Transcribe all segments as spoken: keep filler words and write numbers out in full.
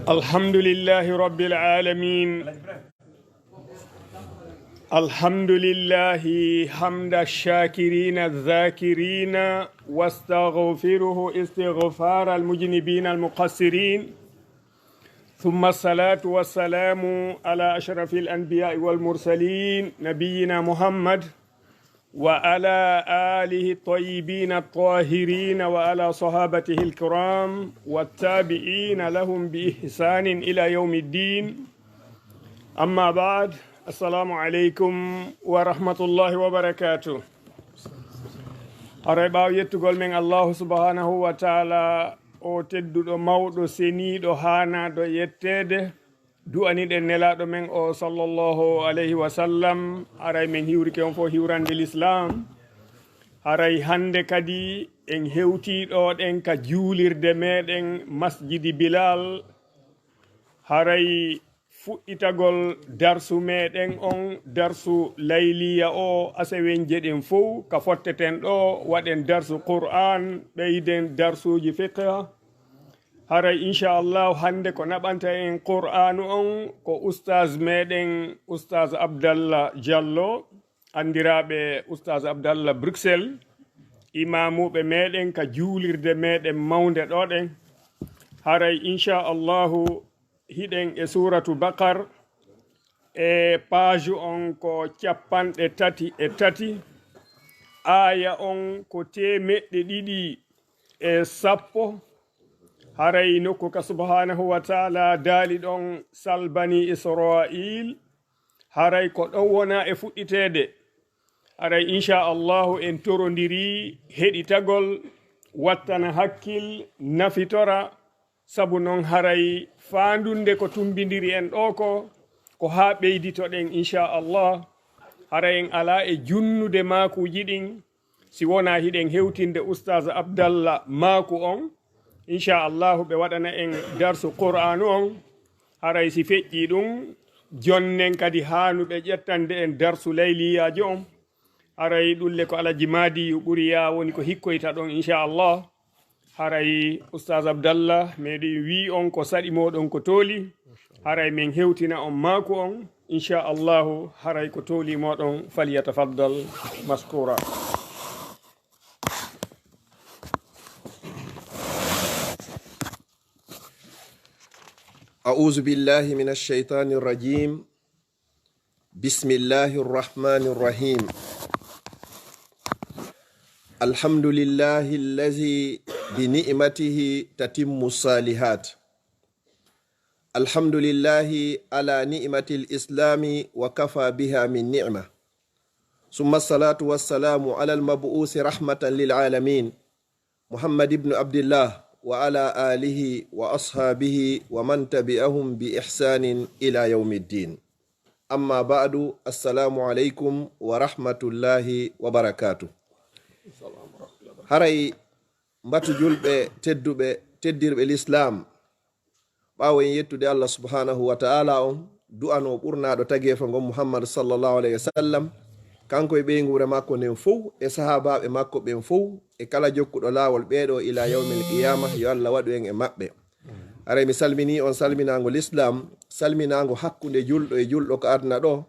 الحمد لله رب العالمين. الحمد لله حمد الشاكرين الذاكرين، واستغفره استغفار المذنبين المقصرين. ثم الصلاة والسلام على أشرف الأنبياء والمرسلين نبينا محمد وعلى آله الطيبين الطاهرين وعلى صحابته الكرام والتابعين لهم بإحسان إلى يوم الدين. أما بعد، السلام عليكم ورحمة الله وبركاته. Haray ɓaawo yettugol men Allahu subhanahu wa taala, o tedduɗo, mawɗo, seniiɗo, haanaaɗo yetteede, du'aniɗen Nelaaɗo men o, sallallahu alayhi wa sallam. Haray men hiwrike on fof hiwrande Lislaam. Haray hannde kadi en hewtii ɗo ɗen ka juulirde meɗen Masjidi Bilal. Haray fuɗɗitagol darsu meɗen on, darsu layliya o, asewenje ɗen fow ka fotteten ɗo, waɗen darsu Qur'an, ɓeyden darsuuji fiqh. Haray, inchallahu, hannde ko naɓanta en Qur'aanu on ko ustaaz meɗen, ustaaz Abdallah Diallo, anndiraaɓe ustaaz Abdallah Bruxelles, imaamuuɓe meɗen ka juulirde meɗen mawnde ɗo ɗen. Haray, inchallahu, hiɗen e Suuratu Baqar, e page on ko capanɗe tati e tati, aaya on ko teemeɗɗe ɗiɗi e sappo. Haray nokku ka subhanahu wa taala daali ɗon: "Sal bani Israil." Haray ko ɗon wona e fuɗɗiteede. Haray, inchallahu, en torondiri heɗitagol, wattana hakkil, nafitora. Sabu non, haray faandunde ko tumbindiri en ɗo ko, ko haa ɓeyditoɗen, inchallah. Haray en alaa e junnude maakuuji ɗin, si wonaa hiɗen hewtinde Ustaaz Abdallah maaku on. Inchallahu, ɓe waɗana en darsu Qur'aanu on. Haray si feƴƴii ɗum, jonnen kadi haanuɓe ƴettande en darsu layliyaajo on. Haray ɗum le ko Alaji Maadiyu ɓuri yaa woni ko hikkoyta ɗon, inchallah. Haray Ustaaz Abdallah, meɗen wii on ko saɗi mooɗon ko tooli. Haray men hewtina on maaku on, inchallahu. Haray ko tooli mooɗon, falyatafaddal maskura. أعوذ بالله من الشيطان الرجيم. بسم الله الرحمن الرحيم. الحمد لله الذي بنعمته تتم الصالحات. الحمد لله على نعمة الإسلام وكفى بها من نعمة. ثم الصلاة والسلام على المبعوث رحمة للعالمين محمد بن عبد الله وعلى آله وأصحابه ومن تبعهم بإحسان إلى يوم الدين. أما بعد، السلام عليكم ورحمة الله وبركاته. Haray mbatu julɓe tedduɓe, teddirɓe Lislaam, ɓaawo en yettude Allah subhanahu wa ta'ala on, du'ano ɓurnaaɗo tageefo ngon Muhammad sallallahu alayhi wa sallam, kanko e ɓeynguure makko nden fow, e sahaabaaɓe makko ɓen fow, e kala jokkuɗo laawol ɓeeɗo ila yawmil qiyama, yo Allah waɗu en e maɓɓe. Haray mi salminii on salminaango Lislaam, salminaango hakkunde julɗo e julɗo ko aduna ɗo,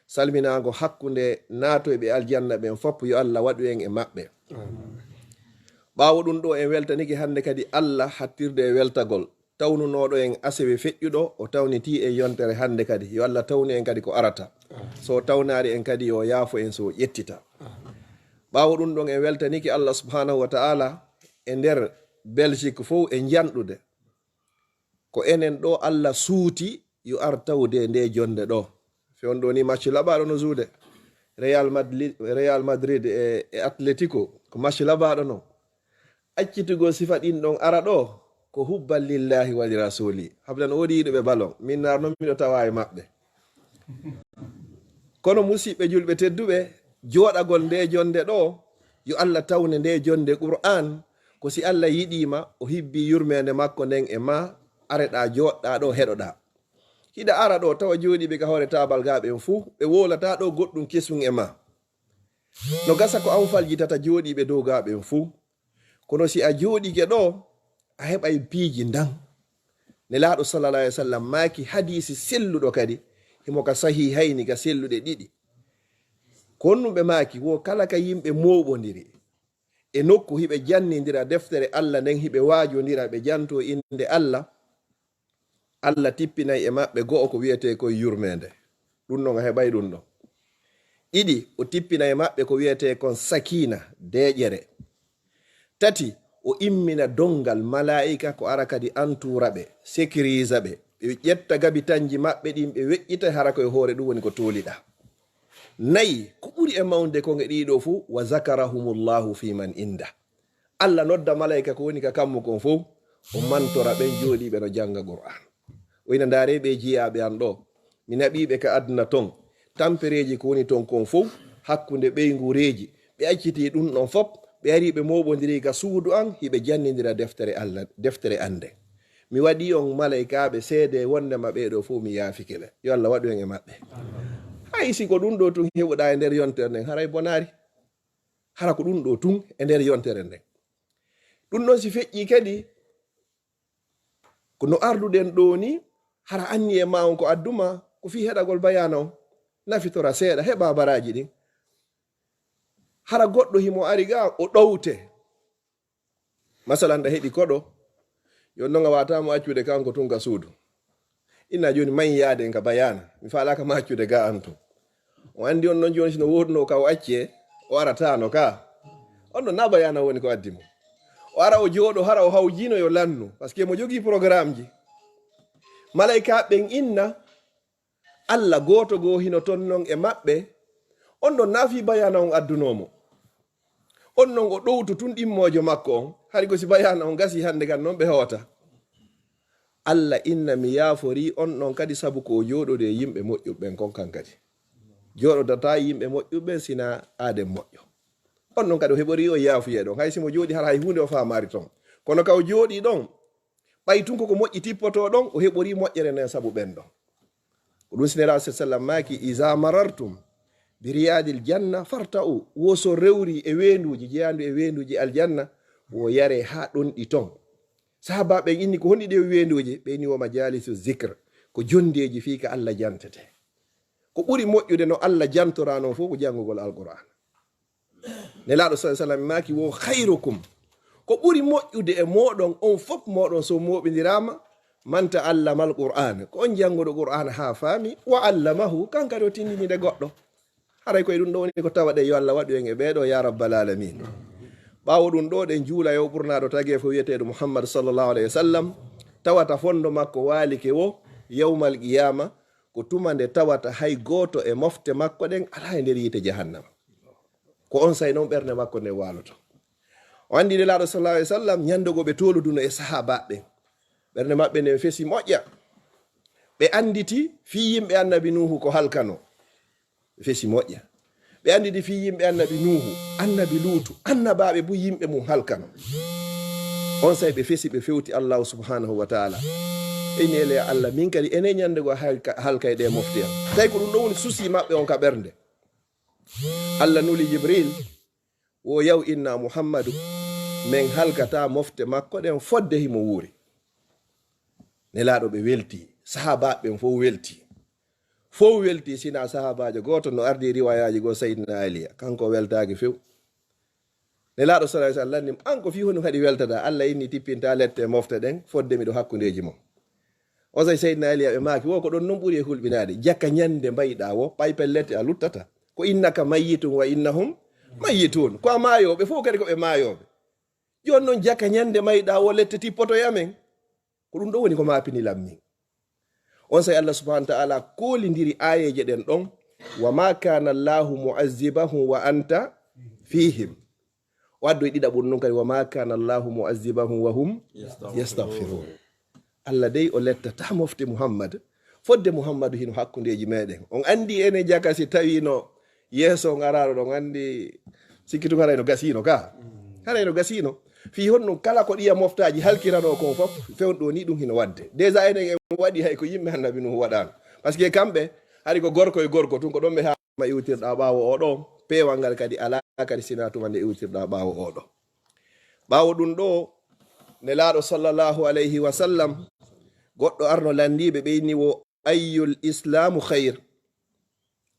salminaango hakkunde naatoyɓe aljanna ɓen fop, yo Allah waɗu en e maɓɓe. Ɓaawo ɗum ɗo, en weltanike hannde kadi Allah hattirde e weltagol tawnunooɗo en asewe feƴƴuɗo, o tawnitii en yontere hannde kadi. Yo Allah tawnu en kadi ko arata. So o tawnaali en kadi, yo o yaafo en, so o ƴettita. Ɓaawo ɗum ɗon, en weltanike Allah subhanahu wa ta'ala e nder Belgique fow e njanɗude. Ko enen ɗo Allah suuti yo ar tawde nde jonde ɗo. Fewndo ni match laɓaɗo no juude. Real Madrid, Real Madrid e, e Atletico, ko match laɓaɗo no. Accitugol sifa ɗin ɗon ara ɗo, ko hubban lillahi wa li rasuli. Habdan woodi yiɗuɓe ballon. Min nar non miɗo tawa e maɓɓe. Kono musiɓɓe julɓe tedduɓe, jooɗagol nde jonde ɗo, yo Allah tawne nde jonde Qur'an, ko si Allah yiɗima, o hibbi yurmende makko nden e ma, areɗa jooɗɗa ɗo heɗoɗa. Hiɗa ara ɗo tawa jooɗiɓe ka hoore taabal ga ɓen fuu, ɓe wowlata ɗo goɗɗum kesum e ma. No gasa ko an faljitata jooɗiɓe dow ga ɓen fuu. Kono si a jooɗike ɗo, a heɓay piiji ndan. Nelaaɗo sallallahu alaihi wasallam maaki hadiisi selluɗo kadi, himo ka sahihayni ka selluɗe ɗiɗi. Ko honɗum ɓe maaki, wo kala ka yimɓe mooɓondiri e nokku hiɓe jannindira deftere Allah nden, hiɓe waajondira ɓe janto innde Allah, Allah tippinay e maɓɓe go'o ko wi'etee kon yurmeende. Ɗum ɗon a heɓay ɗum ɗon. Ɗiɗi, o tippina e maɓɓe ko wi'etee kon sakiina, deeƴere. Tati, o immina donngal malaa'ika ko ara kadi antuura ɓe, sécuriser ɓe. Ɓe ƴetta gabitanji maɓɓe ɗin, ɓe weƴƴita hara ko e hoore ɗum woni ko tooliɗaa. Nayi, ko ɓuri e mawnde kon e ɗii ɗoo fow, wa zakarahumullahu fi man inda. Allah nodda malaa'ika ko woni ka kammu kon fow, o mantora ɓen jooɗiiɓe no jannga Qur'aan. O ina ndaaree ɓe jiyaaɓe an ɗoo. Mi naɓii ɓe ka aduna ton. Tampereeji ko woni ton kon fow, hakkunde ɓeynguureeji. Ɓe accitii ɗum ɗon fow, ɓe arii ɓe mooɓondirii ka suudu an, hiɓe jannindira deftere Allah, deftere an nden. Mi waɗii on malaykaaɓe seede wonndema ɓee ɗoo fow mi yaafike ɓe. Yo Allah waɗu en e maɓɓe. Hay si ko ɗum ɗoo tun heɓuɗaa e nder yontere nden, haray bonaali. Hara ko ɗum ɗoo tun e nder yontere nden. Ɗum ɗon si feƴƴii kadi, ko no arduɗen ɗoo ni, hara anniyee maa on ko adduma, ko fii heɗagol bayaana on, nafitora seeɗa, heɓaa baraaji ɗin. Hara goɗɗo himo ari ga, o ɗowte. Masalan, ɗa heɗi koɗo, yo non a waawataa mo accude kanko tun ka suudu. Inna jooni mayi yaade en ka bayaana. Mi faalaaka ma accude ga an tun. O anndi on non jooni si no woodunoo ka o accee, o arataano ka. On non na bayaana woni ko addi mo. O ara o jooɗo hara o hawjino yo lannu. Parce que mo jogii programmeji. Malaykaaɓe ɓen inna, Allah gooto goo hino ton non e maɓɓe. On non na fii bayaana on addunoo mo. On non o ɗowtu tun ɗimmoojo makko on. Hari ko si bayaana on gasii hannde kan non ɓe hoota. Allah inna mi yaaforii on non kadi sabu ko o jooɗodii e yimɓe moƴƴuɓe ɓen kon kan kadi. Jooɗodataa e yimɓe moƴƴuɓe ɓen sinaa aaden moƴƴo. On non kadi o heɓorii on yaafuyee ɗon. Hay si mo jooɗii hara hay huunde o faamaali ton. Kono ka o jooɗii ɗon, ɓay tun ko ko moƴƴi tippotoo ɗon, o heɓorii moƴƴere nden sabu ɓen ɗon. Ko ɗum si Nelaaɗo sallallahu alaihi wasallam maaki, "Iza marartum bi riyadil janna farta'u." Wo so rewri e weenduuji, jeyaandu e weenduuji aljanna, wo yaree haa ɗonɗi ton. Sahaabaaɓe ɓen inni, "Ko honɗi ɗi weenduuji?" Ɓe inni, "Wo majalisu zikr." Ko jonndeeji fii ka Allah jantetee. Ko ɓuri moƴƴude no Allah jantoraa non fow ko janngugol Alqur'aana. Nelaaɗo sallallahu alaihi wasallam maaki, "Wo khairukum." Ko ɓuri moƴƴude e mooɗon on fow, mooɗon so mooɓindiraama, "man ta'allama al-Qur'an." Ko on jannguɗo Qur'aana haa faami, "wa allamahu." Kan kadi o tindini nde goɗɗo. Haray ko e ɗum ɗoo woni ko tawaɗen, yo Allah waɗu en e ɓee ɗoo, ya rabbal alamin. Ɓaawo ɗum ɗoo, ɗen juula e o ɓurnaaɗo tageefo wi'eteeɗo Muhammad sallallahu alaihi wasallam, tawata fondo makko waalike wo yawmal qiyaama, ko tuma nde tawata hay gooto e mofte makko ɗen alaa e nder yiite jahannama. Ko on say non ɓernde makko nden waaloto. O anndi Nelaaɗo sallallahu alaihi wasallam, ñande goo ɓe tooluduno e sahaabaaɓe ɓen, ɓernde maɓɓe nden fesi moƴƴa. Ɓe annditi fii yimɓe annabi Nuuhu ko halkanoo. Ɓe fesi moƴƴa. Ɓe annditi fii yimɓe annabi Nuuhu, annabi Luutu, annabaaɓe buy yimɓe mum halkanoo. On say ɓe fesi, ɓe fewti Allahu subhanahu wa ta'ala. Ɓe inni, "Ele Allah, min kadi enen ñande goo halka, halkay ɗee mofte am." Tawi ko ɗum ɗoo woni susi maɓɓe on ka ɓernde. Allah nuli Jibril, wo yaw inna Muhammadu, men halkataa mofte makko ɗen fodde himo wuuri. Nelaaɗo ɓe welti, sahaabaaɓe ɓen fow welti. Fow welti, sinaa sahaabaajo gooto no ardii riwaayaaji goo, Sayyidina Aliya. Kanko o weltaaki few. Nelaaɗo sallallahu alaihi wasallam lanni mo, "An ko fii honɗum kadi weltataa?" Allah inni, "Tippintaa lette mofte ɗen, fodde miɗo hakkundeeji mon." O say Seydina Aliya ɓe maaki, "Wo ko ɗon non ɓuri e hulɓinaade. Jaka ñande mbayɗaa wo, pay pellet a luttata. Ko innaka mayyitun wa innahum mayyitun." Ko a maayooɓe, fow kadi ko ɓe maayooɓe. Jooni non jaka ñande mayɗaa wo lette tippoto e amen. Ko ɗum ɗo woni ko maapini lammi. On say Allah subhanahu wa ta'ala koolindiri aayeeje ɗen ɗon, "Wa ma kana Allahu mu'azzibahum wa anta fihim." O addoy ɗiɗaɓun ɗum kadi, "Wa ma kana Allahu mu'azzibahum wa hum yastaghfirun." Allah dey o lettata mofte Muhammad. Fodde Muhammadu hino hakkundeeji meɗen. On andi ene jaka si tawino yeeso on araano ɗon, andi sikki tun haray no gasino ka. Haray no gasino. Fii honɗum kala ko ɗiya moftaaji halkirano kon fof, fewndo ni ɗum hino wadde. Déjà enen en waɗi hay ko yimɓe Annabi Nuhu waɗano. Parce que kamɓe, hari ko gorko e gorko tun, ko ɗon ɓe haama iwtirɗa ɓaawo oɗo, peewal ngal kadi alaa kadi sina tuma nde iwtirɗa ɓaawo oɗo. Ɓaawo ɗum ɗo, Nelaaɗo sallallahu alayhi wa sallam, Goɗɗo arno lanndiiɓe ɓeyni wo ayyul islaamu khayr.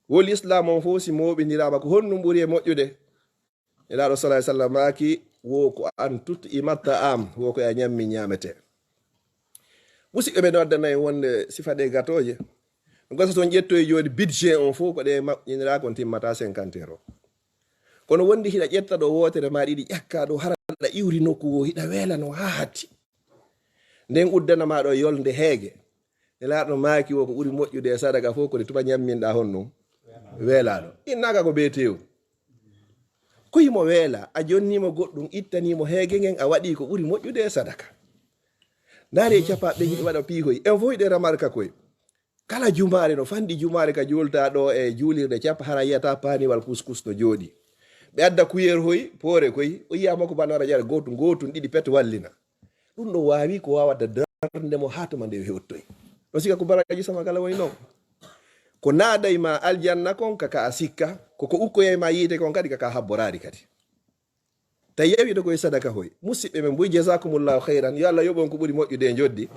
Wo lislaam on fof si mooɓindiraama ko honɗum ɓuri e moƴƴude? Nelaaɗo sallallahu alaihi wasallam maaki, wo ko an tut imatta am, wo ko a ñammi ñaamete. Musidɓe men waddana en wonde sifa ɗe gatooje. Ɗum gasa toon ƴettoye jooni budget on fof ko ɗe maɓɓinira kon timmata cinquante euro. Kono wondi hiɗa ƴetta ɗo wootere ma ɗiɗi ƴakka ɗo hara ɗa iwri nokku wo hiɗa weelano haa hatti. Nden uddana ma ɗo yolnde heege. Nelaaɗo maaki wo ko ɓuri moƴƴude e sadaka fof ko nde tuma ñamminɗa honɗum? Weelaaɗo. Innaka ko bee tew. Ko himo weela, a jonnimo goɗɗum, ittanimo heege ngen, a waɗi ko ɓuri moƴƴude e sadaka. Ndaari e capa ɓe hiɗi waɗa piihoy. En fof hiɗe remarka koy. Kala jumaare no fanɗi jumaare ka juulta ɗo e juulirde capa hara yiyata paaniwal kuskus no jooɗi. Ɓe adda kuyeer hoy, poore koy, o yiyama ko bana wara jara gootum, gootum, ɗiɗi pet wallina. Ɗum ɗo waawi ko waawata darnde mo haa tuma nde o hewtoy. No sika ko baraji sama kala woni noon. Ko naaday ma aljanna kon kaka a sikka, ko ko ukkoyay ma yiite kon kadi kaka habboraari kadi. Ta yewi to koye sadaka hoy. Musidɓe men mbuy jazakumullahu khairan. Yo Allah yoɓon ko ɓuri moƴƴude e joddi.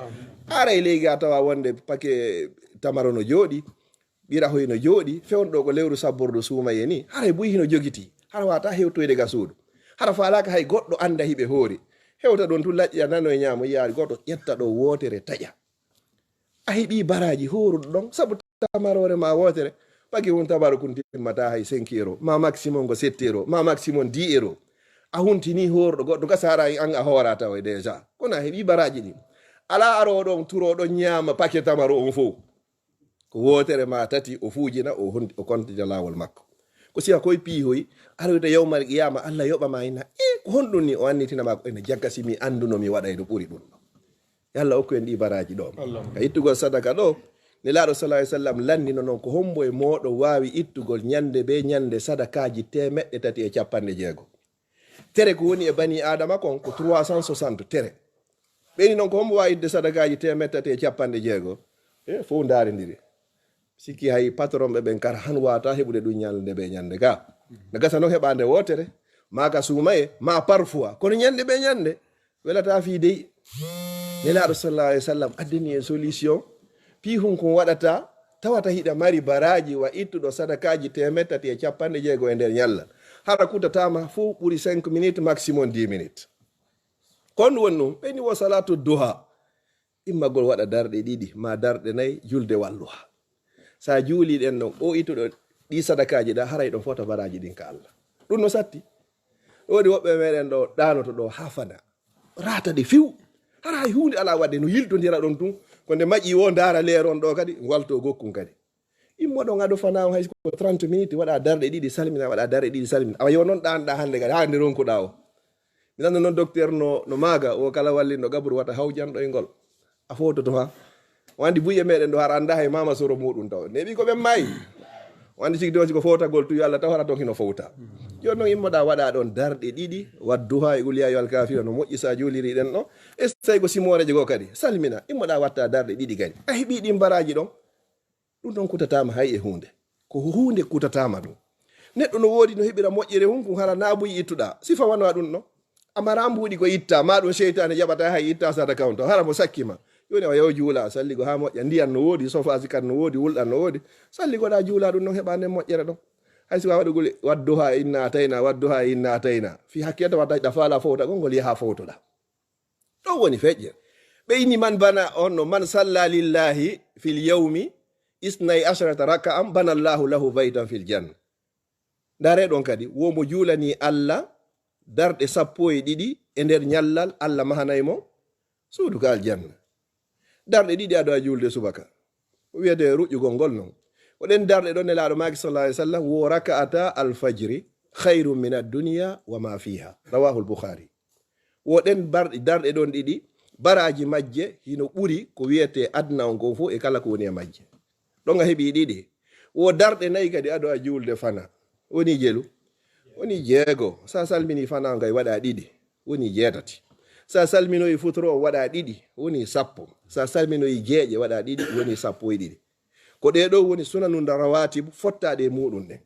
Aray leyga tawa wonde pake tamaro no jooɗi, ɓira hoy no jooɗi, fewndo ɗo ko lewru sabbordu suumaye ni. Haray buy hino jogiti. Hara wata hewtoyde ga suudu. Hara faalaka hay goɗɗo anda hiɓe hoori. Hewta ɗon tun laƴƴa nano e ñaamo yiyaari goɗɗo ƴetta ɗo wootere taƴa. A heɓi baraji hooruɗo ɗon sabu tamaroore ma wootere. Pake won tamaro kun timmata hay cinq euro, ma maximum ko sept euro, ma maximum dix euro. A huntini hooruɗo goɗɗo gasa hara an a hoora tawa déjà. Kono a heɓi baraji ɗin. Ala aro ɗon turo ɗon ñaama pake tamaro on fof. Ko wootere ma tati o fuujina, o hon-, o kontina laawol makko. Ko siya koye piihoy, aroyta yawmal qiyama, Allah yoɓa ma ina, e ko honɗum ni o annitina ma ko ene jagga si mi annduno mi waɗay no ɓuri ɗum ɗo. Yo Allah okku en ɗi baraji ɗo. Allahumma. Ka ittugol sadaka ɗo, Nelaaɗo sallallahu alaihi wasallam landino noon ko hombo e mooɗo waawi ittugol ñande be ñande sadakaaji teemeɗɗe tati e capanɗe jeego. Tere ko woni e bani Adama kon ko trois cent soixante tere. Ɓeyni noon ko hombo waawi ittude sadakaaji teemeɗɗe tati e capanɗe jeego? E fof ndaarindiri. Sikki hay patron ɓe ɓen kara han wata heɓude ɗum ñande be ñande ga. Na gasa noon heɓande wootere, ma ka suumaye, ma parfois. Kono ñande be ñande, welata fii dey. Nelaaɗo sallallahu alaihi wasallam addini en solution. Piihun kun waɗata, tawata hiɗa mari baraji wa ittuɗo sadakaaji teemeɗɗe tati e capanɗe jeego e nder ñallal. Hara kutatama fof ɓuri cinq minutes, maximum dix minutes. Kon woni ɗum, ɓeyni wo salatu duha. Immagol waɗa darɗe ɗiɗi, ma darɗe nayi, julde walluha. Sa juuli ɗen ɗon, o ittuɗo ɗi sadakaaji ɗa, haray ɗon fota baraji ɗin ka Allah. Ɗum no satti. Ɗo woodi woɓɓe meɗen ɗo ɗaanoto ɗo haa fana. Raata ɗe few. Hara hay huunde alaa waɗde, no yiltondira ɗon tun. Ko nde maƴi wo ndaara leer on ɗo kadi, walto gokkun kadi. Immoɗon ado fana on hay ko trente minutes, waɗa darɗe ɗiɗi, salmina, waɗa darɗe ɗiɗi, salmina. Awa yo noon ɗaanɗa hannde kadi, haa nde ronkuɗa o. Mi nana noon docteur no, no maaga, o kala wallinɗo gaburu wata hawjanɗo e ngol. A fowtoto ha. O andi buy e meɗen ɗo hara anda hay mama soro muɗum taw. Neɓi ko ɓen maayi. O andi sigi dosi ko fowtagol tu yo Allah taw hara toon hino fowta. Yo noon immoɗa waɗa ɗon darɗe ɗiɗi, wadduha e qul ya ayyuhal kafirun no moƴƴi sa juuliri ɗen ɗo. E so tawi ko simooreje goo kadi, salmina, immoɗa watta darɗe ɗiɗi kadi. A heɓi ɗin baraji ɗon. Ɗum ɗon kutataama hay e huunde. Ko huunde kutataama ɗum. Neɗɗo no woodi no heɓira moƴƴere hun, kun hara na buy ittuɗa. Sifa wano a ɗum ɗo. A mara mbuuɗi ko itta, ma ɗum seytaane jaɓata hay itta sata kawunto. Hara mo sakki ma. Jooni o yaw juula, salligo haa moƴƴa. Ndiyan no woodi, sofaasi kan no woodi, wulɗan no woodi. Salligoɗa juula ɗum ɗon heɓa nden moƴƴere ɗon. Hay si waɗugol wadduha inna atayna, wadduha inna atayna. Fi hakketa wata hiɗa faala fowtagol ngol yaha fowtoɗa. Ɗon woni feƴƴe. Ɓe inni man bana on no man salla lillahi fil yawmi isnay asharata raka'an bana Allahu lahu baytan fil janna. Ndaare ɗon kadi, wo mo juulani Allah darɗe sappo e ɗiɗi e nder ñallal, Allah mahanay mo suudu ka aljanna. Darɗe ɗiɗi ado a juulde subaka. Ko wiyete ruƴƴugol ngol non. Ko ɗen darɗe ɗon Nelaaɗo maaki sallallahu alaihi wasallam, wo raka'ata alfajri khairun min ad-dunya wa ma fiha. Rawahul Bukhari. Wo ɗen bar-, darɗe ɗon ɗiɗi, baraji majje hino ɓuri ko wiyete aduna on kon fof e kala ko woni e majje. Ɗon a heɓi ɗiɗi. Wo darɗe nayi kadi ado a juulde fana. Woni jelu. Woni jeego. Sa salmini fana on kay waɗa ɗiɗi. Woni jeetati. Sa salminoyi futuro on waɗa ɗiɗi. Woni sappo. Sa salminoyi jeeƴe waɗa ɗiɗi. Woni sappo e ɗiɗi. Ko ɗee ɗoo woni sunanu nda rawatibu fottaaɗe e muuɗum ɗen.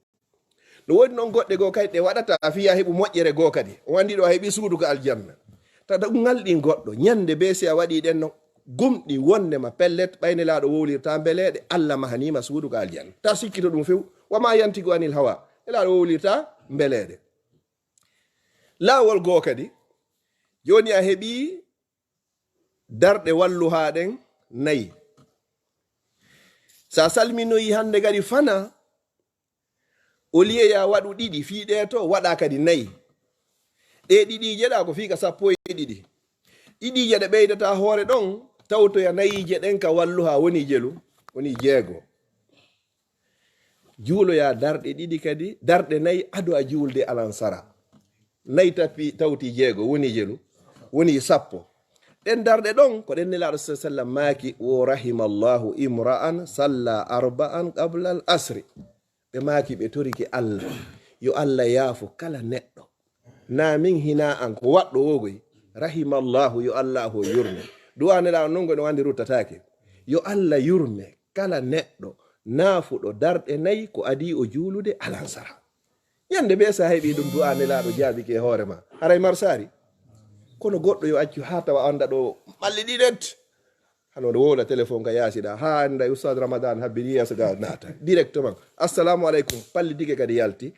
No woodi noon goɗɗe goo kadi ɗe waɗata a fiya heɓu moƴƴere goo kadi. O anndi ɗo a heɓi suudu ka aljanna. Tata ɗum ngalɗin goɗɗo. Ñande bee si a waɗi ɗen no gumɗi wonde ma pellet, ɓay Nelaaɗo wowlirta mbeleeɗe, Allah mahaniima suudu ka aljanna. Ta sikkito ɗum few. Wa ma yantiqu anil hawa. Nelaaɗo wowlirta mbeleeɗe. Laawol goo kadi, jooni a heɓii darɗe walluhaa ɗen nayi. Sa salminoyi hannde kadi fana, o liyeya waɗu ɗiɗi, fii ɗee to waɗa kadi nayi. Ɗee ɗiɗiije ɗa ko fii ka sappo e ɗiɗi. Ɗiɗiije ɗe ɓeydata hoore ɗon, tawtoya nayiije ɗen ka walluhaa woni jelu, woni jeego. Juuloya darɗe ɗiɗi kadi, darɗe nayi ado a juulde alansara. Nayi tapi, tawti jeego, woni jelu, woni sappo. Ɗen darɗe ɗon, ko ɗen Nelaaɗo sa sallam maaki, wo rahimallahu imra'an salla arba'an qabla al asri. Ɓe maaki, ɓe torike Allah, yo Allah yaafo kala neɗɗo. Na min hina an ko waɗɗo wogoy, rahimallahu, yo Allah ho yurme. Du'a Nelaaɗo non ko no wandi ruttataake. Yo Allah yurme kala neɗɗo naafuɗo darɗe nayi ko adii o juulude alansara. Ñande bee sa heɓi ɗum du'a Nelaaɗo jaabike e hoore ma. Haray marsaari. Kono goɗɗo yo accu haa tawa anda ɗo malli ɗi net. Hano ɗo wowla téléphone ka yaasi ɗa. Haa anda Ustaz Ramadan habbiri yeeso ga naata. Directement. Assalamu alaikum. Pallitike kadi yalti.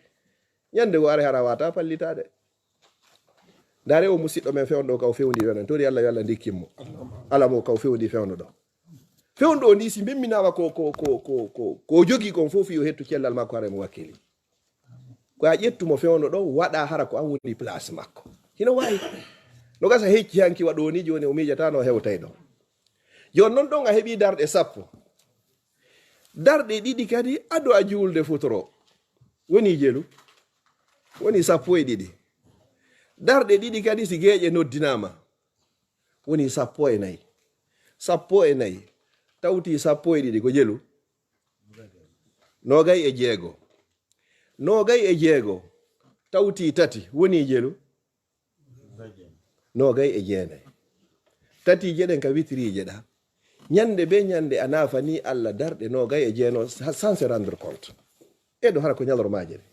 Ñande wo are hara wata pallitaade. Ndaare o musiɗɗo men fewndo ɗo kaw fewndi ɗon en. Tori Allah yo Allah ndikkin mo. Ala mo kaw fewndi fewndo ɗo. Fewndo o ndi si mbimminaama ko, ko, ko, ko, ko, ko jogi kon fof yo hettu cellal makko hara mo wakkili. Ko a ƴettu mo fewndo ɗo, waɗa hara ko an woni place makko. Hino wawi. No gasa hecci hanki waɗo ni joni o miijata no hewtay ɗon. Joni non ɗon a heɓi darɗe sappo. Darɗe ɗiɗi kadi ado a juulde futuro. Woni jelu. Woni sappo e ɗiɗi. Darɗe ɗiɗi kadi si geeƴe noddinama. Woni sappo e nayi. Sappo e nayi. Tawti sappo e ɗiɗi ko jelu. Nogay e jeego. Nogay e jeego. Tawti tati. Woni jelu. Nogay e jeenay. Tatiije ɗen ka witriije ɗa. Ñande be ñande a naafani Allah darɗe nogay e jeeno sa-, sans se rendre compte. E ɗo hara ko ñalormaaje ɗe.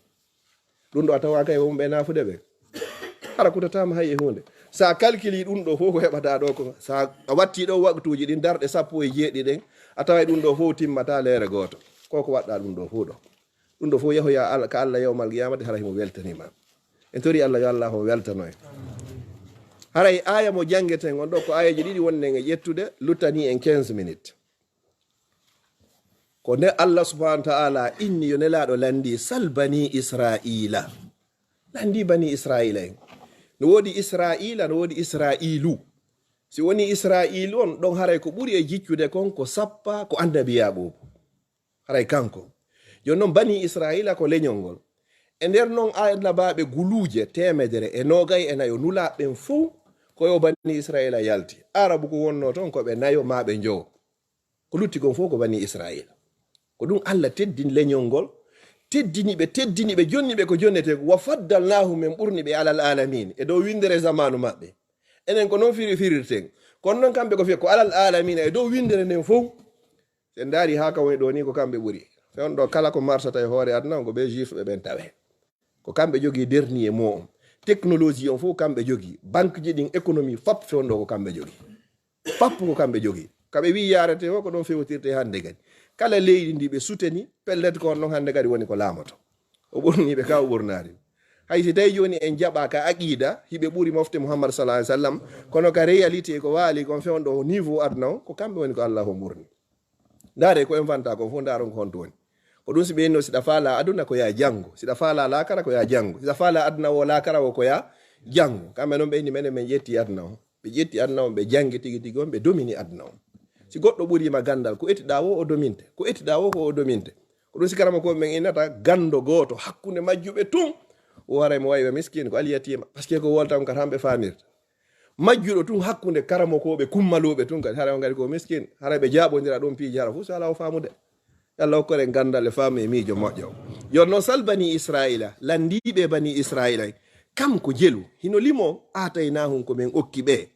Ɗum ɗo a tawa kay wonɓe naafude ɓe. Hara kutataama hay e huunde. Sa calculi ɗum ɗo fof ko heɓata ɗo ko. Sa a watti ɗo waqtuuji ɗin darɗe sappo e jeeɗi ɗen. A taway ɗum ɗo fof timmata leere gooto. Ko ko waɗɗa ɗum ɗo fof ɗo. Ɗum ɗo fof yahoya Al-, ka Allah yawmal qiyamati hara himo weltanima. En tori Allah yo Allah on weltano en. Haray aya mo jangeten on ɗo ko ayaji ɗiɗi wonnen e ƴettude, luttani en quinze minutes. Ko nde Allah subhanahu wa ta'ala inni yo Nelaaɗo landi sal bani Israila. Landi bani Israila en. No woodi Israila, no woodi Israilu. Si woni Israilu on ɗon haray ko ɓuri e jiccude kon ko sappa ko annabi Yaqubu. Haray kanko. Jooni non bani Israila ko leñol ngol. E nder non annabaaɓe guluuje teemedere e nogay e nayo nulaaɓe ɓen fow ko yo bani Israila yalti. Arabu ko wonno ton ko ɓe nayo maa ɓe njowo. Ko lutti kon fow ko bani Israila. Ko ɗum Allah teddin leñol ngol, teddini ɓe, teddini ɓe, jonni ɓe ko jonnetee ko. Wa faddalnahum, men ɓurni ɓe alal alamin, e dow winndere zamanu maɓɓe. Enen ko non firi firirten. Kono non kamɓe ko fiya ko alal alamin e dow winndere nden fow. Si en ndaari haa ka woni ɗo ni ko kamɓe ɓuri. Fewndo kala ko marsata e hoore aduna on ko ɓe juif ɓe ɓen tawe. Ko kamɓe jogii dernier mot on. Technologie on fof kamɓe jogii. Banque ji ɗin économie fap fewndo ko kamɓe jogii. Fap ko kamɓe jogii. Ka ɓe wii yaarete o ko ɗon fewtirte hannde kadi. Kala leydi ndi ɓe suteni, pellet ko on ɗon hannde kadi woni ko laamoto. O ɓurniiɓe ka o ɓurnaari. Hay si tawi jooni en jaɓa ka aqida, hiɓe ɓuri mofte Muhammad sallallahu alaihi wasallam, kono ka réalité ko waali kon fewndo niveau aduna o, ko kamɓe woni ko Allah o ɓurni. Ndaare ko en fanta kon fof, ndaaron ko honto woni. Ko ɗum si ɓe inno, siɗa faala aduna ko ya janngo, siɗa faala laakara ko ya janngo, siɗa faala aduna o laakara o ko ya janngo. Kamɓe noon ɓe inni menen men ƴetti aduna o. Ɓe ƴetti aduna on, ɓe janngi tigi tigi on, ɓe domini aduna on. Si goɗɗo ɓuriima ganndal, ko etiɗaa wo o dominte, ko etiɗaa wo ko o dominte. Ko ɗum si karamokooɓe men innata ganndo gooto hakkunde majjuɓe tun. O waray mo wayi wa miskin, ko alyatima. Parce que ko wolta on kat hamɓe faamirta. Majjuɗo tun hakkunde karamokooɓe kummalooɓe tun kadi, haray on kadi ko miskin. Haray ɓe jaaɓondira ɗum piiji hara fof, so alaa o faamude. Yo Allah hokkore ganndal e faamu e miijo moƴƴo. Yo non sal bani Israila, lanndiiɓe bani Israila, kam ko jelu, hino limo, aataynahum ko men okki ɓe.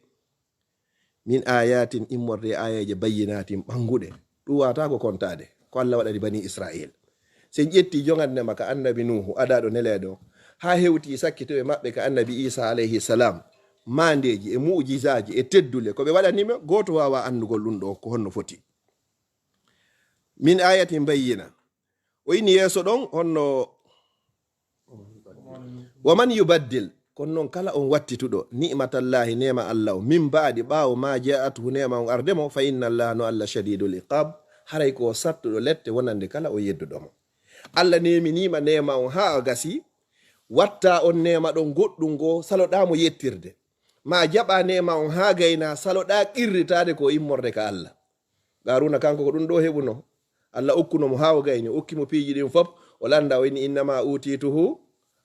Min ayatin immorde e ayaje bayyinatin ɓannguɗe. Ɗum wata ko kontaade. Ko Allah waɗani bani Israil. Si en ƴetti jogannde ma ka annabi Nuhu, adaɗo neleɗo, haa hewti sakkitoɓe maɓɓe ka annabi Isa alayhi salam. maandeeji, e mu'jizaaji, e teddule, ko ɓe waɗani mo, gooto waawaa anndugol ɗum ɗo ko honno foti. Min ayatin bayyina. O inni yeeso ɗon honno, wa man yubaddil, kono noon kala on wattituɗo ni'matallahi, neema Allah o, min ba'di, ɓaawo ma ja'atuhu, neema on arde mo, fa inna Allah, no Allah shadidul iqab, haray ko o sattuɗo lette wonande kala o yedduɗo mo. Allah neeminiima neema on haa o gasi, watta on neema ɗon goɗɗum goo, saloɗaa mo yettirde. Ma jaɓa neema on haa gayna, saloɗaa qirritaade ko immorde ka Allah. Qaruna kanko ko ɗum ɗo heɓuno. Allah okkuno mo haa o gayni, okki mo piiji ɗin fop, o landa o inni, "Innama utituhu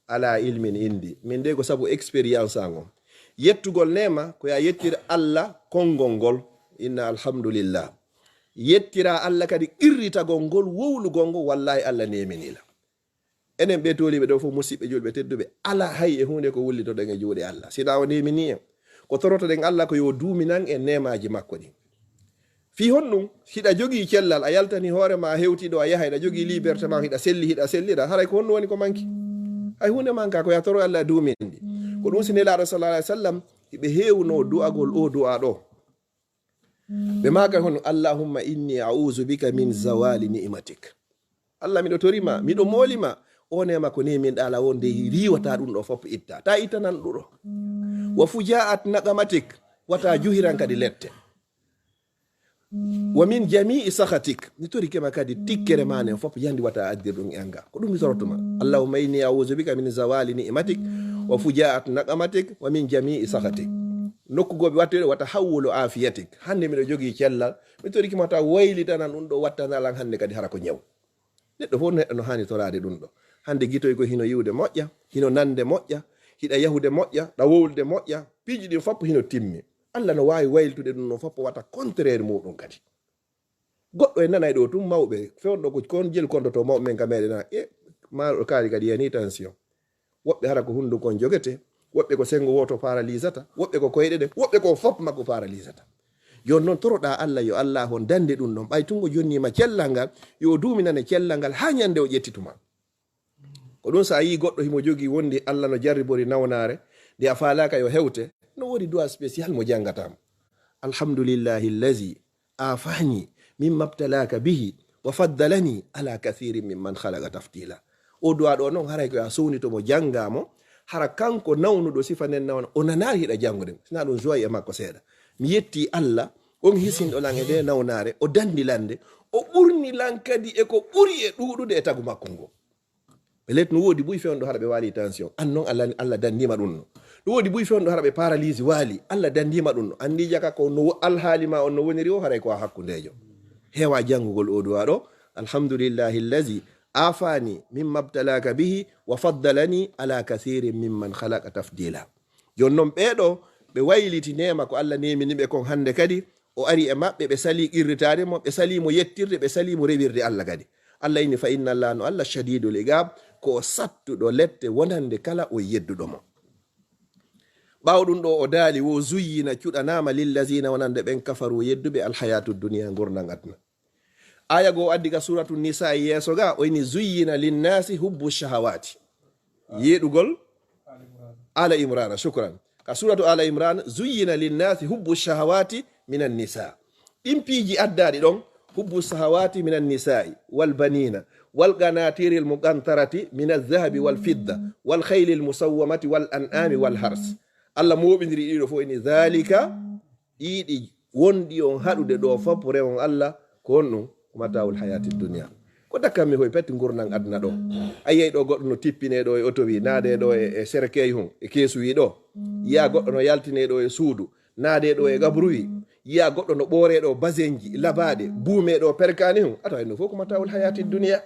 ala ilmin indi." Min de ko sabu expérience an on. Yettugol neema, ko ya yettir Allah konngol ngol. Inna alhamdulillah. Yettira Allah kadi qirritagol ngol, wowlugol ngol, wallahi Allah neemini la. Enen ɓe tooliiɓe ɗo fof, musiɓɓe julɓe tedduɓe, ala hay e huunde ko wullitoɗen e juuɗe Allah. Si na o neemini en, ko torotoɗen Allah ko yo duuminan en neemaaji makko ɗin. Fii honɗum? Hiɗa jogii cellal, a yaltani hoore ma, a hewti ɗo, a yaha, hiɗa jogii liberté ma, hiɗa selli, hiɗa sellira, haray ko honɗum woni ko manki? Hay huunde manka, ko ya toro Allah duumindi. Ko ɗum si Nelaaɗo sallallahu alaihi wasallam, hiɓe heewno du'agol o du'a ɗo. Ɓe maaka hono, "Allahumma inni a'udhu bika min zawali ni'matik." Allah, miɗo tori ma, miɗo mooli ma, o neema ko neeminɗa Allah wonde riiwata ɗum ɗo fof itta. Ta ittanan ɗum ɗo. "Wa fujaat naqamatik," wata juhiran kadi lette. "Wa min jami'i sakhatik," mi torike ma kadi tikkere ma nen fof yandi wata addir ɗum e anga. Ko ɗum mi toroto ma. "Allahumma inni a'udhu bika min zawali ni'matik, wa fujaat naqamatik, wa min jami'i sakhatik." Nokku goo mi wattoyi ɗo wata hawwulu afiyatik. Hande miɗo jogii cellal, mi torike ma ta waylitanan ɗum ɗo wattanalan hande kadi hara ko ñaw. Neɗɗo fof neɗɗo no haani toraade ɗum ɗo. Hande gitoy ko hino yiwde moƴƴa, hino nande moƴƴa, hiɗa yahude moƴƴa, ɗa wowlude moƴƴa, piiji ɗin fof hino timmi. Allah no waawi waylitude ɗum ɗon fof wata contraire muɗum kadi. Goɗɗo e nanay ɗo tun mawɓe, fewndo ko kon jel kondoto mawɓe men ka meɗen na, e maaɗo kaari kadi yani tension. Woɓɓe hara ko hunduko on jogete, woɓɓe ko sengo wooto paralysata, woɓɓe ko koyɗe ɗe, woɓɓe ko fof makko paralysata. Yon noon toroɗa Allah yo Allah on dande ɗum ɗon. Ɓay tun o jonnima cellal ngal, yo duuminane cellal ngal haa ñande o ƴettituma. Ko ɗum sa yii goɗɗo himo jogii wondi Allah no jarribori nawnaare, nde a faalaaka yo hewte, no woodi du'a spécial mo jangata mo. Alhamdulillahi allazi afani mimma btalaka bihi wa faddalani ala kathirin mimman khalaqa tafdila. O du'a ɗo noon haray ko ya sownito mo janga mo, hara kanko nawnuɗo sifa nden nawna, o nanaari hiɗa jangude mo. Sina ɗum joyi e makko seeɗa. Mi yetti Allah, on hisinɗo lan e nde nawnaare, o dandi lande, o ɓurni lan kadi e ko ɓuri e ɗuuɗude e tagu makko ngo. Peut-être no woodi buy fewndo hara ɓe waali tension. An noon Allah, Allah dandima ɗum no. No woodi buy fewndo hara ɓe paralysie waali. Allah dandima ɗum no. Andi jaka ko no alhaali ma on no woniri o haray ko a hakkundejo. Heewa jangugol o du'a ɗo. Alhamdulillahi allazi afani mimma btalaka bihi wa faddalani ala kathirin mimman khalaqa tafdila. Jon noon ɓee ɗo ɓe wayliti neema ko Allah neemini ɓe kon hande kadi. O ari e maɓɓe, ɓe salii qirritaade mo, ɓe salii mo yettirde, ɓe salii mo rewirde Allah kadi. Allah inni, "Fa inna Allah, no Allah, shadidul iqab, ko o sattuɗo lette wonande kala o yedduɗo mo." Ɓaawo ɗum ɗo o daali, wo zuyyina, cuɗanaama, lillazina, wonande ɓen, kafaru, yedduɓe, alhayatu duniya, ngurndan aduna. Aya goo addi ka suratu Nisa e yeeso ga, o inni, "Zuyyina linnasi hubbu shahawati." Yeɗugol Ala Imrana, shukran. Ka suratu Ala Imran, "Zuyyina linnasi hubbu shahawati minan nisa." Ɗin piiji addaaɗi ɗon, "hubbu shahawati minan nisa'i wal banina wal qanatiril muqantarati minaz zahabi wal fidda wal khaylil musawwamati wal an'ami wal hars." Allah mooɓindiri ɗiɗo fof, inni, "Zalika," ɗiɗi wonɗi on haɗude ɗo fof, rewon Allah, ko honɗum? Ko mata'ul hayati dunya. Ko dakkanmi hoy pet ngurnan aduna ɗo. A yiyay ɗo goɗɗo no tippine ɗo e oto wi, naade ɗo e, e cercueil hun, e keesu wi ɗo. Yiya goɗɗo no yaltine ɗo e suudu, naade ɗo e gabru wi. Yiya goɗɗo no ɓoore ɗo basenji, labaɗe, buume ɗo perkani hun. A taway no fof ko mata'ul hayati dunya.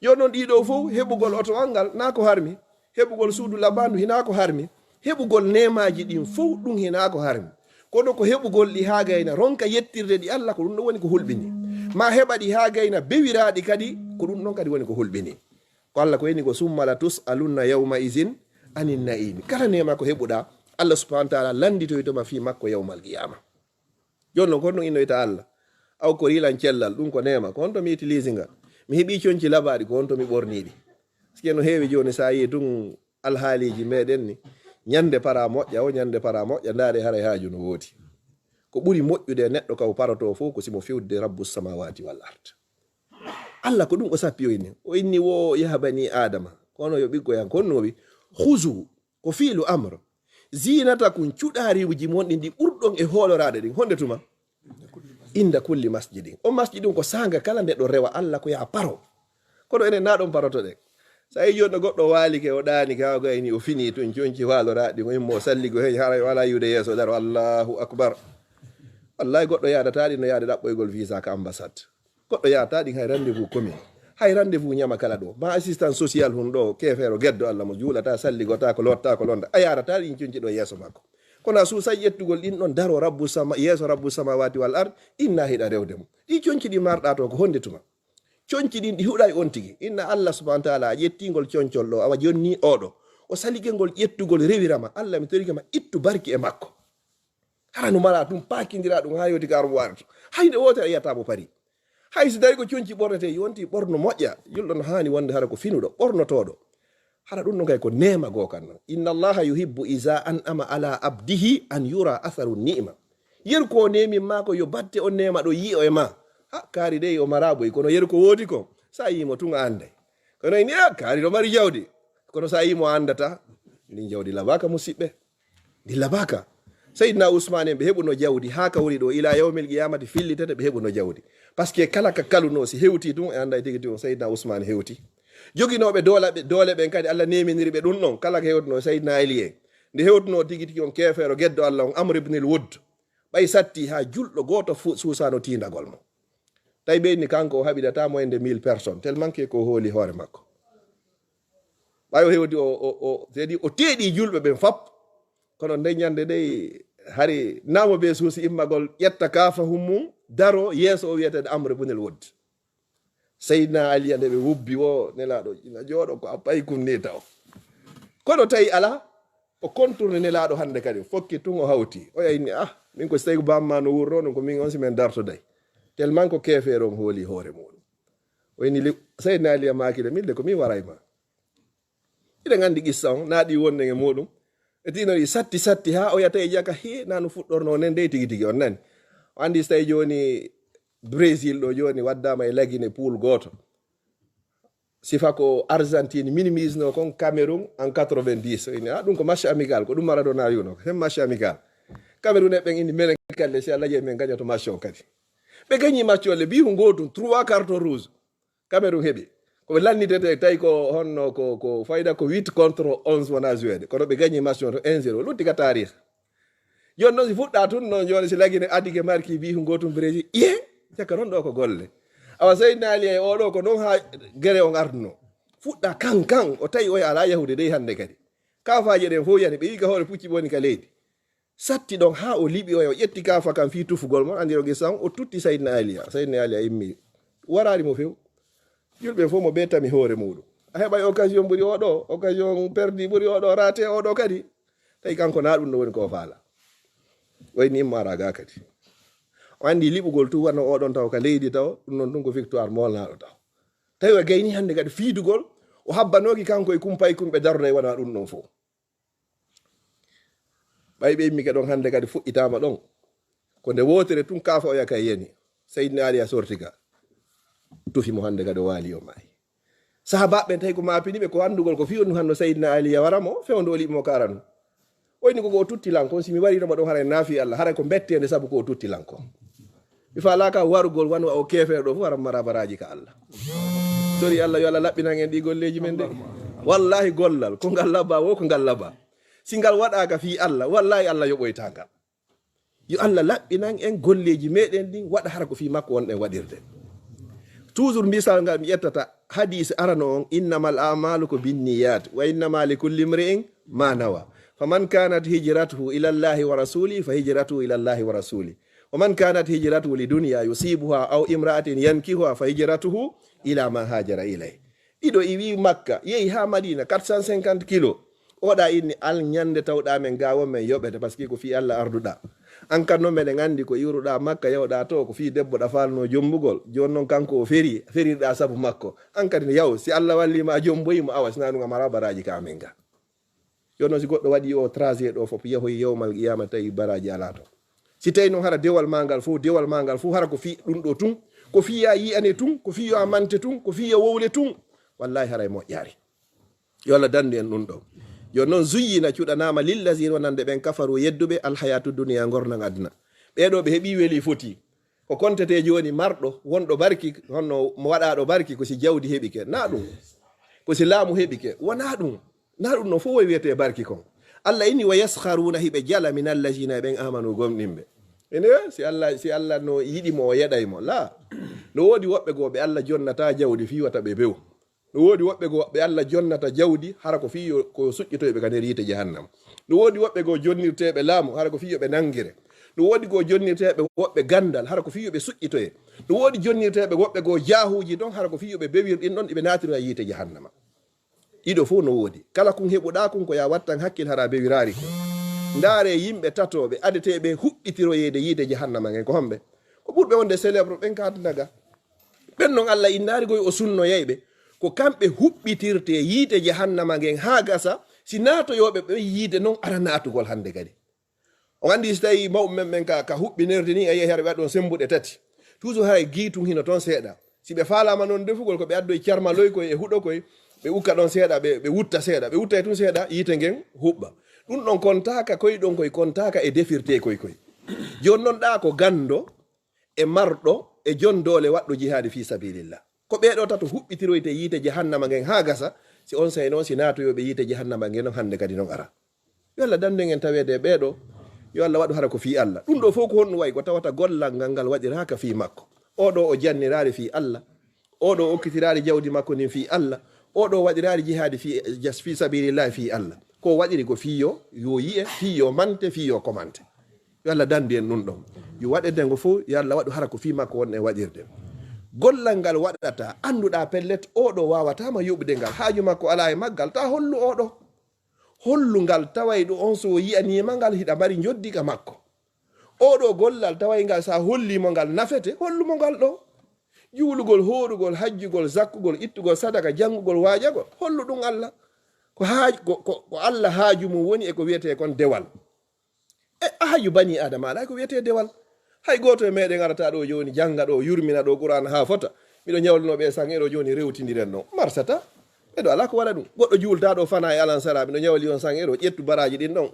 Yo non ɗiɗo fof, heɓugol oto an ngal, na ko harmi. Heɓugol suudu labandu, hina ko harmi. Heɓugol neemaaji ɗin fof, ɗum hina ko harmi. Kono ko heɓugol ɗi haa gayna, ronka yettirde ɗi Allah, ko ɗum ɗon woni ko hulɓini. Ma heɓa ɗi haa gayna, bewiraaɗi kadi, ko ɗum ɗon kadi woni ko hulɓini. Ko Allah ko eni ko, "Summa la tus'alunna yawma izin anin na'imi." Kala neema ko heɓuɗa, Allah subhanahu wa ta'ala landitoyto ma fii makko yawmal qiyama. Jooni non, ko honɗum innoyta Allah? Aw ko riilan cellal, ɗum ko neema, ko honto mi utilise ngal? Mi heɓii conci labaaɗi, ko honto mi ɓornii ɗi? Parce que no heewi jooni, so a yii tun alhaaliiji meɗen ni, Ñande para moƴƴa o, ñande para moƴƴa, ndaare haray haaju no woodi. Ko ɓuri moƴƴude e neɗɗo ka o parotoo fof ko si mo fewde Rabbu samawati wal ard. Allah ko ɗum o sappi o inni. O inni wo yaha bani Adama. Kono yo ɓikkoy an konno wi, "Khuzu," ko fiilu amr. "Zinatakum," cuɗaariwuji mon ɗin ɗi ɓurɗon e hooloraade ɗin. Honde tuma? "Inda kulli masjidin." O masjidin ko saanga kala nde ɗo rewa Allah ko ya paro. Kono enen na ɗon parotoɗen. Sa yi jooni ɗo goɗɗo waalike, o ɗaanike, haa o gayni, o fini tun, conci waaloraa ɗin, o immo, o salligo hen, haray o alaa yiwde yeeso, daro, Allahu akbar. Wallahi, goɗɗo yaadata ɗin no yaade ɗaɓɓoygol visa ka ambassade. Goɗɗo yaadata ɗin hay rendez-vous commune, hay rendez-vous ñama kala ɗo. Ma assistant social hun ɗo, keefeero geddo Allah mo juulata, salligota ko, lotta ko, londa. A yaadata ɗin conci ɗo yeeso makko. Kono a suusay ƴettugol ɗin ɗon daro Rabbu sama, yeeso Rabbu samawati wal ard, inna hiɗa rewde mo. Ɗi conci ɗi marɗa to ko honde tuma? Conci ɗin ɗi huɗay on tigi. Inna Allah subhanahu wa ta'ala a ƴettingol concol ɗo, awa jonni oɗo. O saligel ngol ƴettugol rewirama. Allah mi torike ma ittu barki e makko. Hara no mara ɗum paakindira ɗum haa yewti ka armoire to. Hay nde wootere a yiyata mo pari. Hay si tawi ko conci ɓornete, yonti ɓorno moƴƴa. Julɗo no haani wonde hara ko finuɗo, ɓornotooɗo. Hara ɗum ɗon kay ko neema goo kan non. Inna Allaha yuhibbu iza an'ama ala abdihi an yura atharu ni'ma. Yeru ko neemin ma ko yo batte on neema ɗo yi'o e ma. Ha, kaari dey o mara boy, kono yeru ko woodi ko, sa yimo tun a anday. Kono ini, a, kaari ɗo mari jawdi. Kono sa yimo a andata, ndin jawdi labaka musiɓɓe. Ndi labaka. Seydina Ousmane en ɓe heɓuno jawdi haa ka woni ɗo, ila yawmil qiyamati fillitete ɓe heɓuno jawdi. Parce que kala ka kaluno si hewti tun e anday tigi tigi on Seydina Ousmane hewti. Joginooɓe doole ɓe, doole ɓen kadi Allah neeminiri ɓe ɗum ɗon, kala ko hewtuno Seydina Ali en. Nde hewtuno tigi tigi on keefeero geddo Allah on Amr ibn al Wudd. Ɓay satti haa julɗo gooto fu-, suusano tiindagol mo. Tawi ɓe inni kanko o haɓidata mo e nde mille personnes, tellement que ko hooli hoore makko. Ɓay o hewti o, o, o, c'est-à-dire o teeɗi julɓe ɓen fop. Kono nde ñande dey hari namo be suusi immagol ƴetta kaafahun mum, daro yeeso o wiyeteeɗo Amr ibn al Wudd. Seydina Ali nde ɓe wubbi wo Nelaaɗo ina jooɗo ko a paykun ni taw. Kono tawi alaa, o contourne Nelaaɗo hannde kadi, o fokki tun o hawti. O yahi ni, "Ah, min ko si tawi ko bamma no wurno ɗum, ko min on si min dartoday." Tellement ko keefeero on hooli hoore muɗum. O inni li-, Seydina Ali maaki de, "Min de ko min waray ma." Hiɗen anndi qissa on, na ɗi wonnen e muɗum. E tino ɗi satti satti haa o yata e jaka, "He, na no fuɗɗorno nen dey tigi tigi on nani." O anndi si tawi jooni Brésil ɗo jooni waddama e lagine pool gooto. Sifa ko Argentine minimisno kon Cameroun en quatre-vingt-dix. O inni, "Ah, ɗum ko match amical, ko ɗum Maradona wi'uno, ko hen match amical." Cameroun e ɓen inni, "Menen kalle, si Allah jeyi men gañoto match on kadi." Ɓe gañi match on le, biihu ngootum, trois carton rouge. Cameroun heɓi. Ko ɓe lannitete, tawi ko honno ko, ko fayda ko huit contre onze wona jouede. Kono ɓe gañi match on to un zéro. Lutti ka taarih. Jooni noon si fuɗɗa tun noon, jooni si lagine adike marki biihu ngootum Brésil. Iye, cakka noon ɗo ko golle. Awa Seydina Ali e oɗo ko noon haa gere on arduno. Fuɗɗa kan kan, o tawi oya alaa yahude dey hannde kadi. Kaafaaje ɗen fof yani, ɓe yi'i ka hoore pucci ɓe woni ka leydi. Satti ɗon haa o liɓi oya, o ƴetti kaafa kan fii tufugol mo, anndiro gisa on, o tutti Seydina Ali. Seydina Ali a immi. Waraali mo few. Julɓe fof mo ɓe tami hoore muɗum. A heɓay occasion ɓuri oɗo, occasion perdi ɓuri oɗo, rate oɗo kadi. Tawi kanko na ɗum ɗo woni ko o faala. Wayni immo ara ga kadi. O anndi liɓugol tun wano oɗon taw ka leydi taw, ɗum noon tun ko victoire molnaɗo taw. Tawi o gayni hannde kadi fiidugol, o habbanooki kanko e kumpay kumɓe daroday wona ɗum ɗon fof. Ɓay ɓe immi ka ɗon hannde kadi fuɗɗitaama ɗon. Ko nde wootere tun kaafa oya kay yani. Seydina Ali a sorti ka. Tufi mo hannde kadi o waali o maayi. Sahabaaɓe ɓen tawi ko maapini ɓe ko anndugol ko fii on hanno Seydina Ali ya wara mo, fewndo o liɓi mo karanu. O inni ko ko o tutti lan kon, si mi wariino mo ɗon haray naafi Allah, haray ko mbettende sabu ko o tutti lan kon. Mi faalaaka warugol wano o keefeero ɗo fof, haram mara baraaji ka Allah. Sori Allah, yo Allah laɓɓinan en ɗi golleeji men de. Wallahi gollal, ko ngal laba wo, ko ngal laba. Si ngal waɗaaka fii Allah, wallahi Allah yoɓoyta ngal. Yo Allah laɓɓinan en golleeji meɗen ɗin, waɗa hara ko fii makko wonɗen waɗirde. Toujours misal ngal mi ƴettata, hadis arano on, "Innamal a'malu ko binniyat, wa innama li kulli imri'in ma nawa. Faman kanat hijratuhu ila Allahi wa rasuli, fa hijratuhu ila Allahi wa rasuli. Wa man kanat hijratuhu li dunya yusibuha aw imra'atin yankihuha, fa hijratuhu ila ma hajara ilay." Ɗiɗo iwi Makka, yehi haa Madina, quatre cent cinquante kilos. Oɗa inni al ñande tawɗa men ga won men yoɓete, parce que ko fii Allah arduɗa. An kan noon meɗen anndi ko iwruɗa Makka, yawɗa to, ko fii debbo ɗa faalno jombugol. Jooni noon kanko o feri, ferirɗa sabu makko. An kadi ne yaw, si Allah walli ma a jomboyi mo, awa, sina ɗum a mara baraaji ka amen ga. Jooni noon, si goɗɗo waɗi o trajet ɗo fof, yahoyi yawmal qiyama, tawi baraji alaa toon. Si tawi noon hara dewal ma ngal fof, dewal ma ngal fof, hara ko fii ɗum ɗo tun, ko fii yo a yi'ane tun, ko fii yo a mante tun, ko fii yo wowle tun, wallahi haray moƴƴaari. Yo Allah dandu en ɗum ɗo. Jooni noon, zuyyina, cuɗanaama, lillazina, wonande ɓen, kafaru, yedduɓe, alhayatu duniya, ngornan aduna. Ɓee ɗo ɓe heɓi weli foti. Ko kontete jooni marɗo, wonɗo barki, honno mo waɗaaɗo barki, ko si jawdi heɓike. Na ɗum. Ko si laamu heɓike. Wonaa ɗum. Na ɗum no fof woy wiyetee barki kon. Allah inni, "Wa yaskharuna", hiɓe jala, "min allazina", e ɓen, "amanu", gomɗinɓe. Ene, si Allah, si Allah no yiɗi mo, o yeɗay mo. La. No woodi woɓɓe goo ɓe Allah jonnata jawdi fii wata ɓe bew. No woodi woɓɓe goo ɓe Allah jonnata jawdi, hara ko fii yo, ko suƴƴitoy ɓe ka nder yiite jahannama. No woodi woɓɓe goo jonnirteeɓe laamu, hara ko fii yo ɓe nangire. No woodi goo jonnirteeɓe woɓɓe gandal, hara ko fii yo ɓe suƴƴitoye. No woodi jonnirteeɓe woɓɓe goo jaahuuji ɗon, hara ko fii yo ɓe bewir ɗin ɗon, ɗi ɓe naatira yiite jahannama. Ɗiɗo fof no woodi. Kala kun heɓuɗaa kun, ko yaa wattan hakkil, hara bewiraari kun. Ndaare yimɓe tatooɓe adeteeɓe huɓɓitiroyeede yiite jahannama ngen, ko homɓe? Ko ɓurɓe wonde célèbre ɓen ka aduna ga. Ɓen non Allah innaari koy o sunnoyay ɓe. Ko kamɓe huɓɓitirte yiite jahannama ngen haa gasa, si naatoyooɓe ɓe yiide non ara naatugol hande kadi. On anndi si tawi mawɓe men ɓen ka, ka huɓɓinirde ni, a yi'ay hara ɓe waɗi ɗon sembuɗe tati. Toujours haray giitum hino toon seeɗa. Si ɓe faalaama non defugol, ko ɓe addoy carmaloy koy e huɗo koy, ɓe ukka ɗon seeɗa, ɓe, ɓe wutta seeɗa. Ɓe uttay tun seeɗa, yiite ngen huɓɓa. Ɗum ɗon kontaaka koy ɗon koy, kontaaka e defirte koy koy. Jooni non ɗaa ko ganndo, e marɗo, e jon doole waɗɗo jihaadi fii sabilillah. Ko ɓee ɗoo tato huɓɓitiroyte yiite jahannama ngen haa gasa, si on sey noon, si naatoyooɓe yiite jahannama ngen non hannde kadi non ara. Yo Allah dandu en taweede e ɓee ɗoo. Yo Allah waɗu hara ko fii Allah. Ɗum ɗoo fof ko honɗum wayi? Ko tawata gollal ngal, ngal waɗiraaka fii makko. Oo ɗoo o janniraali fii Allah. Oo ɗoo okkitiraali jawdi makko ndin fii Allah. Oo ɗoo waɗiraali jihaadi fii, jas-, fii sabilillahi fii Allah. Ko waɗiri ko fii yo, yo yi'e, fii yo mante, fii yo komante. Yo Allah dandu en ɗum ɗon. Yo waɗirde ngo fof, yo Allah waɗu hara ko fii makko won e waɗirde. Gollal ngal waɗata, annduɗaa pellet, oo ɗoo waawataama yoɓude ngal. Haaju makko alaa e maggal, ta hollu oo ɗoo. Hollu ngal tawayɗo on, so o yi'aniima ngal, hiɗa mari njoddi ka makko. Oo ɗoo gollal taway ngal, so a hollii mo ngal nafete, hollu mo ngal ɗoo. Juulugol, hoorugol, hajjugol, zakkugol, ittugol sadaka, janngugol, waajagol, hollu ɗum Allah. Ko haaj-, ko, ko, ko Allah haaju mum woni e ko wiyetee kon dewal. E, a hayu bani Adama alaa ko wiyetee dewal. Hay gooto e meɗen arata ɗoo jooni, jannga ɗoo, yurmina ɗoo Qur'aan haa fota. Miɗo ñawluno ɓe san ero jooni, rewtindiren ɗoo. Marsata. Ɓeɗo alaa ko waɗa ɗum. Goɗɗo juulta ɗoo fana e alansara, miɗo ñawli on san ero, ƴettu baraaji ɗin ɗon,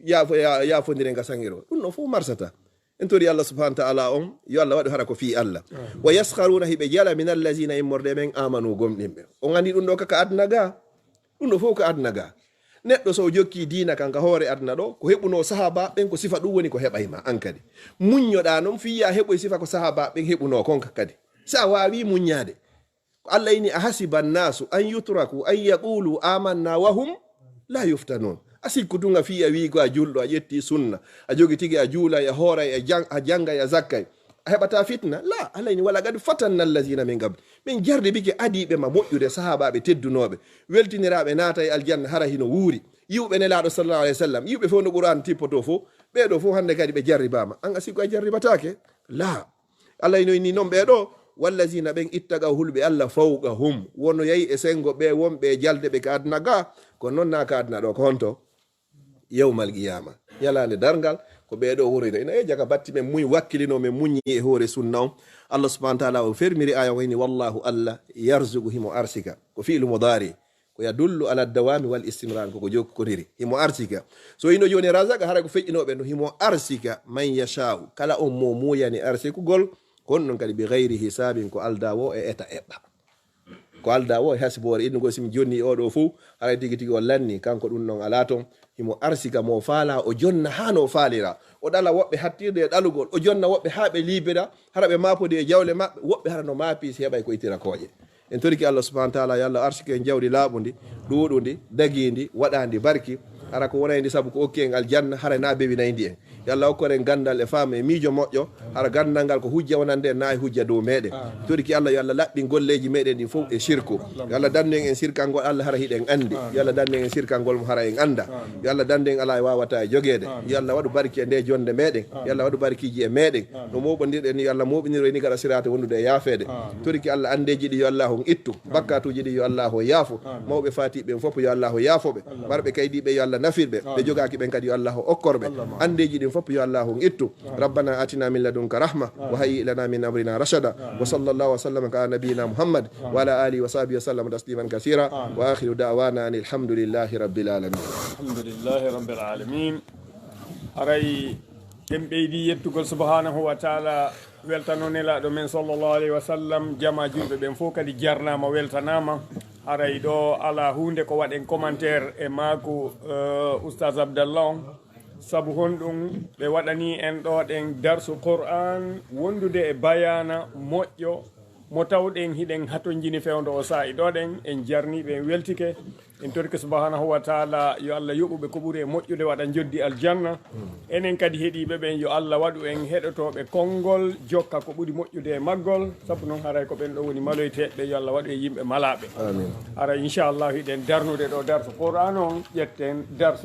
yaafo-, ya-, yaafondiren ka san ero. Ɗum ɗon fof marsata. En tori Allah subhanahu wa ta'ala on, yo Allah waɗu hara ko fii Allah. Wa yaskharuna, hiɓe jala, min allazina, immorde men, amanu, gomɗinɓe. On anndi ɗum ɗoo ka, ka aduna ga? Ɗum ɗoo fof ko aduna ga. Neɗɗo so o jokki diina kan ka hoore aduna ɗoo, ko heɓunoo sahaaba ɓen, ko sifa ɗum woni ko heɓay ma an kadi. Muññoɗaa non fii a heɓoy sifa ko sahaaba ɓen heɓunoo kon ka kadi. Si a waawi muññaade. Ko Allah ini, "Ahasiba annasu an yutraku an yaqulu amanna wa hum la yuftanun." A sikku tun a fii a wii ko a julɗo, a ƴetti sunna, a jogi tigi a juulay, a hooray, a jang-, a janngay, a zakkay. A heɓata fitna? La, Allah ini, "Wala qad fatanna allazina min qabl." Min jarribike adiiɓe ma moƴƴude, sahaabaaɓe teddunooɓe, weltiniraaɓe naata e aljanna, hara hino wuuri. Yi'uɓe Nelaaɗo sallallahu alayhi wa sallam, yi'uɓe fof no Qur'aan tippotoo fof, ɓee ɗoo fof hannde kadi ɓe jarribaama. An a sikku a jarribataake? La. Allah ino inni non ɓee ɗoo, "Wallazina", ɓen, "ittaqaw", hulɓe Allah, "fawqahum", wonoyay e senngo ɓee wonɓe e jalde ɓe ka aduna ga, kono non naa ka aduna ɗoo, ko honto? Yawmal qiyama, ñalaande darngal, ko ɓee ɗoo woroyta. Ina e jaka batti men muñ, wakkilino men muññi e hoore sunna on. Allah subhanahu wa ta'ala o fermiri aya o ini, "Wallahu", Allah, "yarzuqu", himo arsika, ko fi'lu mudari. Ko yadullu ala dawami wal istimrar, koko jokkodiri. Himo arsika. So hino jooni razaka, hara ko feƴƴinooɓe no, himo arsika man yasha'u. Kala on mo muuyani arsikugol, kono non kadi bi ghayri hisabin, ko alda wo e eta eɓɓa. Ko alda wo e hasiboore innugol, simi jonni oo ɗoo fof, haray tigi tigi o lanni, kanko ɗum non alaa toon. Himo arsika mo faala, o jonna haa no faalira. O ɗala woɓɓe hattirde e ɗalugol, o jonna woɓɓe haa ɓe liibira, hara ɓe maapodi e jawle maɓɓe, woɓɓe hara no maapi si heɓay ko ittira kooƴe. En toriki Allah subhanahu wa ta'ala, yo Allah arsike en jawdi laaɓundi, ɗuuɗundi, dagiindi, waɗaandi barki, hara ko wonayndi sabu ko okki en aljanna, hara na bewinayndi en. Yo Allah hokkor en ganndal e faamu e miijo moƴƴo. Hara ganndal ngal ko hujja wonande en, naa e hujja dow meɗen. Toriki Allah, yo Allah laɓɓin golleeji meɗen ɗin fof e sirku. Yo Allah dandu en en sirkangol Allah, hara hiɗen anndi. Yo Allah dandu en en sirkangol mo, hara en annda. Yo Allah dandu en alaa e waawata e jogeede. Yo Allah waɗu barki e nde jonnde meɗen. Yo Allah waɗu barkiiji e meɗen. No mooɓondirɗen ni, yo Allah mooɓinir en ni gaɗa siraate wondude e yaafeede. Toriki Allah, anndeeji ɗi yo Allah on ittu. Bakkatuuji ɗi yo Allah on yaafo. Mawɓe faatiiɓe ɓen fof yo Allah on yaafo ɓe. Marɓe kaydiiɓe yo Allah nafir ɓe. Ɓe jogaaki ɓen kadi yo Allah on okkor ɓe. Anndeeji ɗin fof yo Allah on ittu. ربنا آتنا من لدنك رحمة وهيئ لنا من أمرنا رشدا. وصلى الله وسلم على نبينا محمد وعلى آله وصحبه وسلم تسليما كثيرا. وآخر دعوانا أن الحمد لله رب العالمين. Alhamdulillahi rabbil alamin. Haray en ɓeydi yettugol subhanahu wa taala, weltano nelaaɗo men sallallahu alayhi wa sallam, jama julɓe ɓen fof kadi jarnama, weltanama. Haray ɗo ala huunde ko waɗen commentaire e maaku, eh, Oustaz Abdallah on. Sabu honɗum ɓe waɗani en ɗo ɗen darsu Qur'an wondude e bayana moƴƴo mo tawɗen hiɗen hatonjini fewndo o saa'i ɗo ɗen? En jarniiɓe, en weltike. En torike subhanahu wa taala yo Allah yoɓu ɓe ko ɓuri e moƴƴude, waɗa joddi aljanna. Enen kadi heɗiiɓe ɓen, yo Allah waɗu en heɗotooɓe konngol, jokka ko ɓuri moƴƴude e maggol. Sabu non haray ko ɓen ɗo woni maloyteeɓe, yo Allah waɗu e yimɓe malaaɓe. Amin. Haray inchallah hiɗen darnude ɗo darsu Qur'an on, ƴetten darsu.